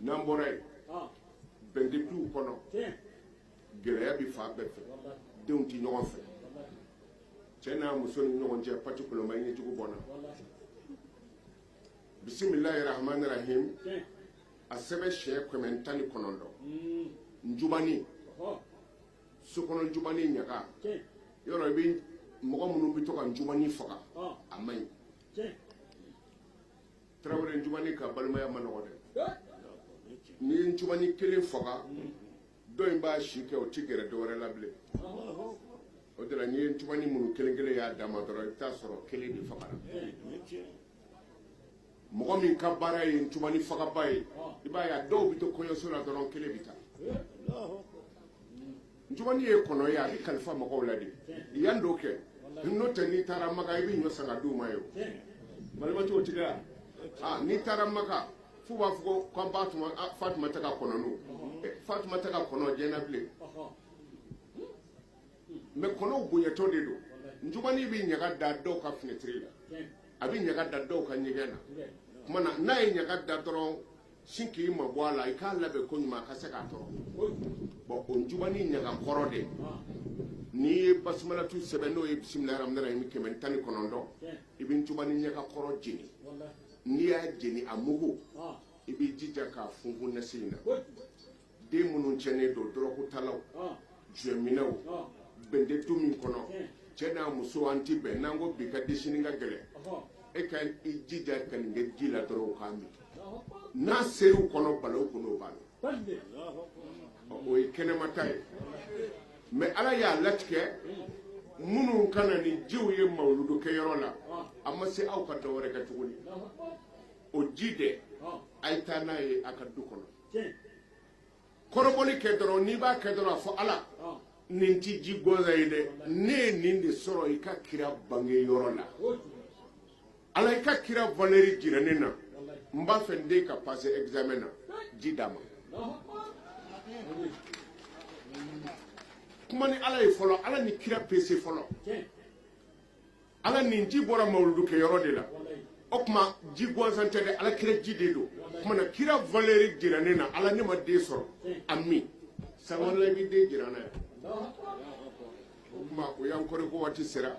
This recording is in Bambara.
N'an bɔra yen, bɛn tɛ duw kɔnɔ, gɛlɛya bɛ fan bɛɛ fɛ, denw tɛ ɲɔgɔn fɛ, cɛ n'a muso ni ɲɔgɔn cɛ, pati kolonba ɲɛjugu bɔnna. Bisimilahi rahmani rahim, a sɛbɛn siɲɛ 119. Njubani, sokɔnɔ njubani ɲaga yɔrɔ, i bɛ mɔgɔ minnu bɛ to ka njubani faga, a man ɲi. Tarawele, njubani ka balimaya man nɔgɔ dɛ. N'i ye njubani kelen faga, dɔ in b'a si kɛ, o ti gɛrɛ dɔ wɛrɛ la bilen. O de la, n'i ye njubani minnu kelen kelen y'a dama dɔrɔn, i bɛ taa sɔrɔ kelen de fagara. Mɔgɔ min ka baara ye ntubani fagaba ye, i b'a ye a dɔw bɛ to kɔɲɔso la dɔrɔn, kelen bɛ taa. Ntubani ye kɔnɔ ye, a bɛ kalifa mɔgɔw la de yan dɔ kɛ. N'o tɛ, n'i taara Maka, i bɛ ɲɔ san ka d'u ma ye. O balimacɛ, o tigɛ aa, n'i taara Maka, f'u b'a fɔ ko k'an ba tuma Fatumata ka kɔnɔnu, Fatumata ka kɔnɔ diɲɛ na bilen. Mais kɔnɔw bonyatɔ de don. Ntubani bɛ ɲaga da dɔw ka finɛtiri la, a bɛ ɲaga da dɔw ka ɲɛgɛn na. Tuma na n'a ye ɲaga da dɔrɔn, sin k'i mabɔ a la, i k'a labɛn ko ɲuman a ka se k'a tɔrɔ. Bon, o ntubani ɲaga kɔrɔ de, n'i ye basimalatu sɛbɛn, n'o ye bisimilahi rahmani rahim 119, i bɛ ntubani ɲaga kɔrɔ jeni. N'i y'a jeni, a mugu, i b'i jija k'a funfun nasi in na. Den minnu tiɲɛnen don, dɔrɔgutalaw, jointminnaw, bɛn tɛ du min kɔnɔ, cɛ n'a muso an ti bɛn, n'an ko bi ka di, sini ka gɛlɛn, e ka i jija ka nin kɛ ji la dɔrɔn, u k'a min. N'a ser'u kɔnɔ, balawu kɔnɔ, o b'a la. O ye kɛnɛmata ye. Mais Ala y'a latigɛ, minnu ka na ni jiw ye mawuludu kɛyɔrɔ la, a ma se aw ka dɔ wɛrɛ kɛ tuguni. O ji dɛ, a ye taa n'a ye a ka du kɔnɔ, kɔrɔbɔli kɛ dɔrɔn. N'i b'a kɛ dɔrɔn, a fɔ Ala, nin ti ji gansan ye dɛ, ne ye nin de sɔrɔ i ka kira bange yɔrɔ la. Ala, i ka kira valeur jira ne na, n b'a fɛ n den ka passer examen na, ji d'a ma. Kuma ni Ala ye fɔlɔ, Ala ni kira pese fɔlɔ. Ala, nin ji bɔra mawuludu kɛyɔrɔ de la, o tuma ji gansan tɛ dɛ, Ala kira ji de don. O tuma na kira valeur jira ne na. Ala, ne ma den sɔrɔ, a min san wɛrɛ la, i b'i den jira n na yan. O tuma o y'an kɔrɔ ko waati sera.